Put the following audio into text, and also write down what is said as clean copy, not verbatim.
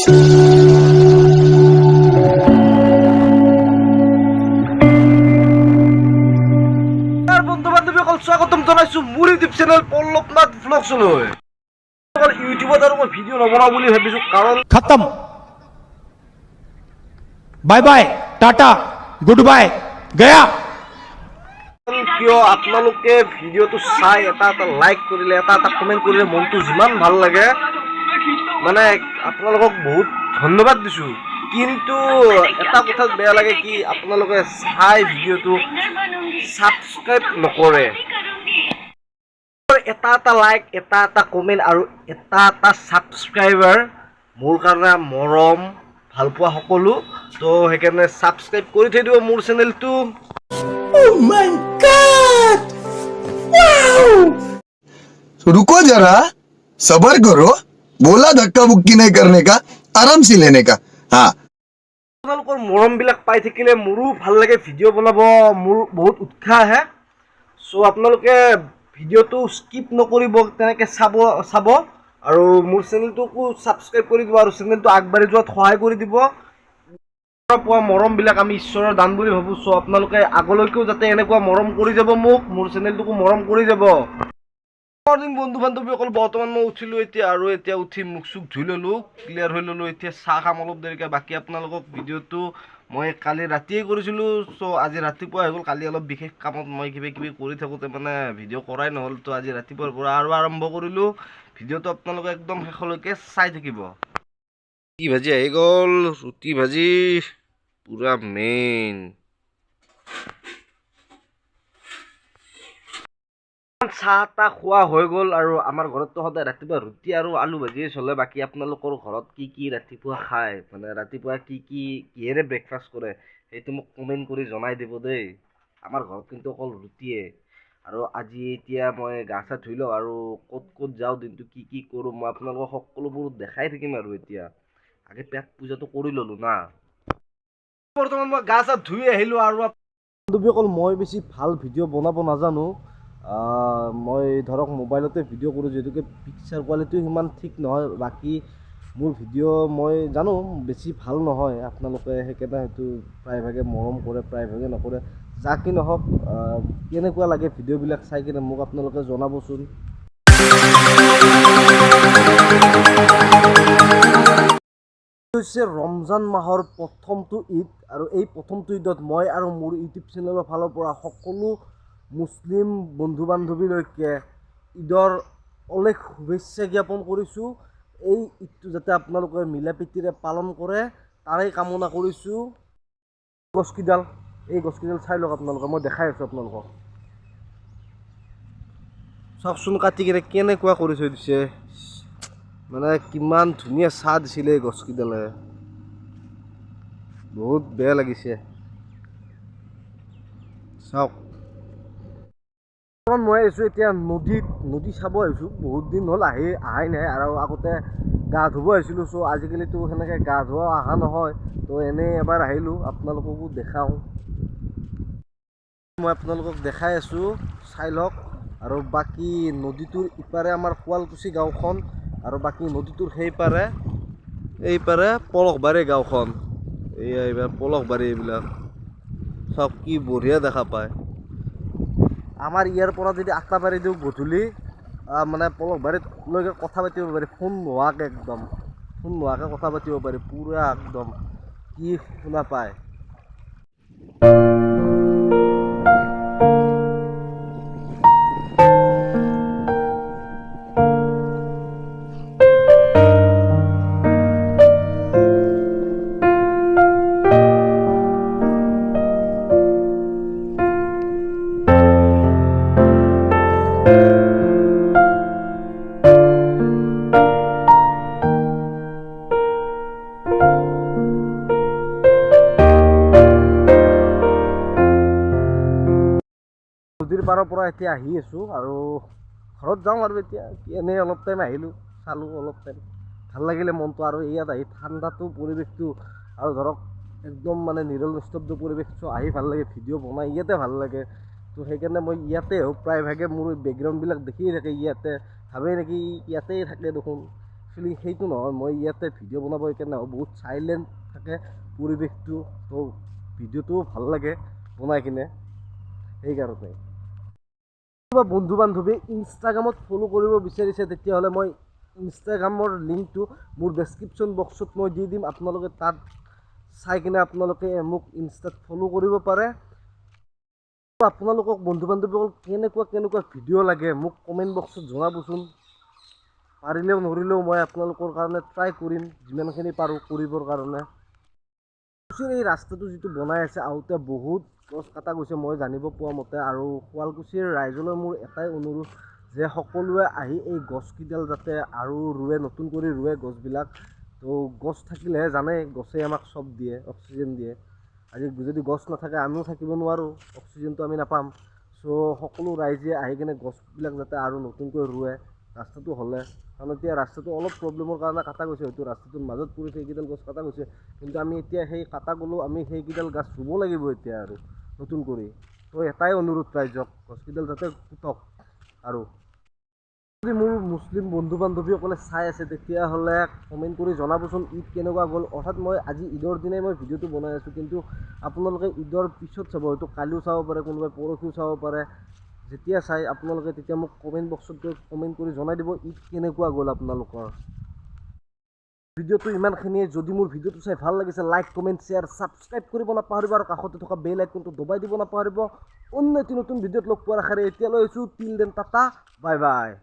বন্ধু বান্ধৱীসকল, স্বাগতম জনাইছো মোৰ ইউটিউব চেনেল পল্লৱ নাথ ভ্লগছলৈ। ইউটিউবত আৰু মই ভিডিঅ' নবনাওঁ বুলি ভাবিছো, কাৰণ खत्म। Bye bye, tata, good bye, गया। কিয়, আপোনালোকে ভিডিঅ'টো চাই এটা এটা লাইক কৰিলে, এটা এটা কমেণ্ট কৰিলে মনটো যিমান ভাল লাগে, মানে আপোনালোকক বহুত ধন্যবাদ দিছোঁ। কিন্তু এটা কথাত বেয়া লাগে কি, আপোনালোকে চাই ভিডিঅ'টো ছাবস্ক্ৰাইব নকৰে। এটা এটা লাইক, এটা এটা কমেণ্ট আৰু এটা এটা ছাবস্ক্ৰাইবাৰ মোৰ কাৰণে মৰম, ভালপোৱা সকলো। তো সেইকাৰণে ছাবস্ক্ৰাইব কৰি থৈ দিব মোৰ চেনেলটো। Oh my God! Wow! तो रुको जरा, सबर करो। बोला धक्का मुक्की नहीं करने का, आराम से लेने का। हाँ। আপোনালোকৰ মৰমবিলাক পাই থাকিলে মোৰো ভাল লাগে, ভিডিঅ' বনাব মোৰ বহুত উৎসাহ আহে। চ' আপোনালোকে ভিডিঅ'টো স্কিপ নকৰিব, তেনেকৈ চাব চাব আৰু মোৰ চেনেলটোকো ছাবস্ক্ৰাইব কৰি দিব আৰু চেনেলটো আগবাঢ়ি যোৱাত সহায় কৰি দিব। পোৱা মৰমবিলাক আমি ঈশ্বৰৰ দান বুলি ভাবোঁ। চ' আপোনালোকে আগলৈকেও যাতে এনেকুৱা মৰম কৰি যাব মোক, মোৰ চেনেলটোকো মৰম কৰি যাব। মৰ্ণিং বন্ধু বান্ধৱীসকল। বৰ্তমান মই উঠিলোঁ এতিয়া আৰু এতিয়া উঠি মুখ চুখ ধুই ল'লোঁ, ক্লিয়াৰ হৈ ল'লোঁ। এতিয়া চাহ খাম অলপ দেৰিকৈ। বাকী আপোনালোকক ভিডিঅ'টো মই কালি ৰাতিয়ে কৰিছিলোঁ, চ' আজি ৰাতিপুৱা হৈ গ'ল। কালি অলপ বিশেষ কামত মই কিবা কিবি কৰি থাকোঁতে মানে ভিডিঅ' কৰাই নহ'ল। তো আজি ৰাতিপুৱাৰ পৰা আৰু আৰম্ভ কৰিলোঁ ভিডিঅ'টো। আপোনালোকে একদম শেষলৈকে চাই থাকিব। ৰুটি ভাজি আহি গ'ল। ৰুটি ভাজি পূৰা মেইন। চাহ তাহ খোৱা হৈ গ'ল আৰু আমাৰ ঘৰততো সদায় ৰাতিপুৱা ৰুটি আৰু আলু ভাজিয়ে চলে। বাকী আপোনালোকৰ ঘৰত কি কি ৰাতিপুৱা খায়, মানে ৰাতিপুৱা কি কি কিহেৰে ব্ৰেকফাষ্ট কৰে, সেইটো মোক কমেণ্ট কৰি জনাই দিব দেই। আমাৰ ঘৰত কিন্তু অকল ৰুটিয়ে। আৰু আজি এতিয়া মই গা চা ধুই লওঁ আৰু ক'ত ক'ত যাওঁ, দিনটো কি কি কৰোঁ, মই আপোনালোকক সকলোবোৰ দেখাই থাকিম। আৰু এতিয়া আগে পেট পূজাটো কৰি ল'লোঁ না। বৰ্তমান মই গা চা ধুই আহিলোঁ। আৰু বান্ধৱীসকল, মই বেছি ভাল ভিডিঅ' বনাব নাজানো। মই ধৰক মোবাইলতে ভিডিঅ' কৰোঁ, যিহেতুকে পিকচাৰ কোৱালিটিও সিমান ঠিক নহয়। বাকী মোৰ ভিডিঅ' মই জানো বেছি ভাল নহয়, আপোনালোকে সেইকাৰণে হয়তো প্ৰায়ভাগে মৰম কৰে, প্ৰায়ভাগে নকৰে। যা কি নহওক, কেনেকুৱা লাগে ভিডিঅ'বিলাক চাই কিনে মোক আপোনালোকে জনাবচোন। হৈছে ৰমজান মাহৰ প্ৰথমটো ঈদ আৰু এই প্ৰথমটো ঈদত মই আৰু মোৰ ইউটিউব চেনেলৰ ফালৰ পৰা সকলো মুছলিম বন্ধু বান্ধৱীলৈকে ঈদৰ অলেখ শুভেচ্ছা জ্ঞাপন কৰিছোঁ। এই ঈদটো যাতে আপোনালোকে মিলা প্ৰীতিৰে পালন কৰে, তাৰেই কামনা কৰিছোঁ। গছকেইডাল, এই গছকেইডাল চাই লওক আপোনালোকে। মই দেখাই আছোঁ আপোনালোকক। চাওকচোন, কাটি কিনে কেনেকুৱা কৰি থৈ দিছে। মানে কিমান ধুনীয়া ছাঁ দিছিলে এই গছকেইডালে। বহুত বেয়া লাগিছে, চাওক। বৰ্তমান মই আহিছোঁ এতিয়া নদীত, নদী চাব আহিছোঁ। বহুত দিন হ'ল আহি অহাই নাই আৰু আগতে গা ধুব আহিছিলোঁ। চ' আজিকালিতো সেনেকৈ গা ধোৱা অহা নহয়। তো এনেই এবাৰ আহিলোঁ, আপোনালোককো দেখাওঁ। মই আপোনালোকক দেখাই আছোঁ, চাই লওক। আৰু বাকী নদীটোৰ ইপাৰে আমাৰ শুৱালকুছি গাঁওখন আৰু বাকী নদীটোৰ সেইপাৰে, এইপাৰে পলসবাৰী গাঁওখন। এইয়া এইবাৰ পলসবাৰী। এইবিলাক চাওক, কি বঢ়িয়া দেখা পায়। আমাৰ ইয়াৰ পৰা যদি আশাবাৰী দিওঁ গধূলি, মানে পলসবাৰীতলৈকে কথা পাতিব পাৰি ফোন নোহোৱাকৈ, একদম ফোন নোহোৱাকৈ কথা পাতিব পাৰি, পূৰা একদম কি শুনা পায়। নদীৰ পাৰৰ পৰা এতিয়া আহি আছোঁ আৰু ঘৰত যাওঁ। আৰু এতিয়া এনেই অলপ টাইম আহিলোঁ, চালোঁ অলপ টাইম, ভাল লাগিলে মনটো। আৰু ইয়াত আহি ঠাণ্ডাটো, পৰিৱেশটো আৰু ধৰক একদম মানে নিৰল নিস্তব্ধ পৰিৱেশটো, আহি ভাল লাগে। ভিডিঅ' বনাই ইয়াতে ভাল লাগে। তো সেইকাৰণে মই ইয়াতে হওক, প্ৰায়ভাগে মোৰ বেকগ্ৰাউণ্ডবিলাক দেখিয়ে থাকে ইয়াতে, ভাবে নেকি ইয়াতেই থাকে দেখোন। একচুৱেলি সেইটো নহয়, মই ইয়াতে ভিডিঅ' বনাব সেইকাৰণে আহোঁ। বহুত চাইলেণ্ট থাকে পৰিৱেশটো, তো ভিডিঅ'টোও ভাল লাগে বনাই কিনে, সেইকাৰণে। কোনোবা বন্ধু বান্ধৱীয়ে ইনষ্টাগ্ৰামত ফ'ল' কৰিব বিচাৰিছে, তেতিয়াহ'লে মই ইনষ্টাগ্ৰামৰ লিংকটো মোৰ ডেছক্ৰিপশ্যন বক্সত মই দি দিম। আপোনালোকে তাত চাই কিনে আপোনালোকে মোক ইনষ্টাত ফ'ল' কৰিব পাৰে। আপোনালোকক বন্ধু বান্ধৱীসকল কেনেকুৱা কেনেকুৱা ভিডিঅ' লাগে মোক কমেণ্ট বক্সত জনাবচোন। পাৰিলেও নৰিলেও মই আপোনালোকৰ কাৰণে ট্ৰাই কৰিম, যিমানখিনি পাৰোঁ কৰিবৰ কাৰণে। শুৱালকুছিৰ এই ৰাস্তাটো যিটো বনাই আছে, আহোঁতে বহুত গছ কটা গৈছে মই জানিব পোৱা মতে। আৰু শুৱালকুছিৰ ৰাইজলৈ মোৰ এটাই অনুৰোধ যে সকলোৱে আহি এই গছকেইডাল যাতে আৰু ৰুৱে, নতুন কৰি ৰুৱে গছবিলাক। তো গছ থাকিলেহে, জানে, গছে আমাক চব দিয়ে, অক্সিজেন দিয়ে। আজি যদি গছ নাথাকে, আমিও থাকিব নোৱাৰোঁ, অক্সিজেনটো আমি নাপাম। চ' সকলো ৰাইজে আহি কিনে গছবিলাক যাতে আৰু নতুনকৈ ৰুৱে ৰাস্তাটো হ'লে। কাৰণ এতিয়া ৰাস্তাটো অলপ প্ৰব্লেমৰ কাৰণে কটা গৈছে, হয়তো ৰাস্তাটোৰ মাজত পৰিছে, এইকেইডাল গছ কটা গৈছে। কিন্তু আমি এতিয়া সেই কটা গ'লেও আমি সেইকেইডাল গছ ৰুব লাগিব এতিয়া আৰু নতুন কৰি। তো এটাই অনুৰোধ ৰাইজক, গছকেইডাল যাতে পুতক। আৰু যদি মোৰ মুছলিম বন্ধু বান্ধৱীসকলে চাই আছে, তেতিয়াহ'লে কমেণ্ট কৰি জনাবচোন ঈদ কেনেকুৱা গ'ল। অৰ্থাৎ মই আজি ঈদৰ দিনাই মই ভিডিঅ'টো বনাই আছোঁ, কিন্তু আপোনালোকে ঈদৰ পিছত চাব, হয়তো কালিও চাব পাৰে, কোনোবাই পৰহিও চাব পাৰে। যেতিয়া চাই আপোনালোকে, তেতিয়া মোক কমেণ্ট বক্সত গৈ কমেণ্ট কৰি জনাই দিব ঈদ কেনেকুৱা গ'ল আপোনালোকৰ। ভিডিঅ'টো ইমানখিনিয়ে। যদি মোৰ ভিডিঅ'টো চাই ভাল লাগিছে, লাইক, কমেণ্ট, শ্বেয়াৰ, ছাবস্ক্ৰাইব কৰিব নাপাহৰিব আৰু কাষতে থকা বেল আইকনটো দবাই দিব নাপাহৰিব। অন্য এটি নতুন ভিডিঅ'ত লগ পোৱাৰ আশাৰে এতিয়ালৈ আহিছোঁ। Till then, tata, bye bye.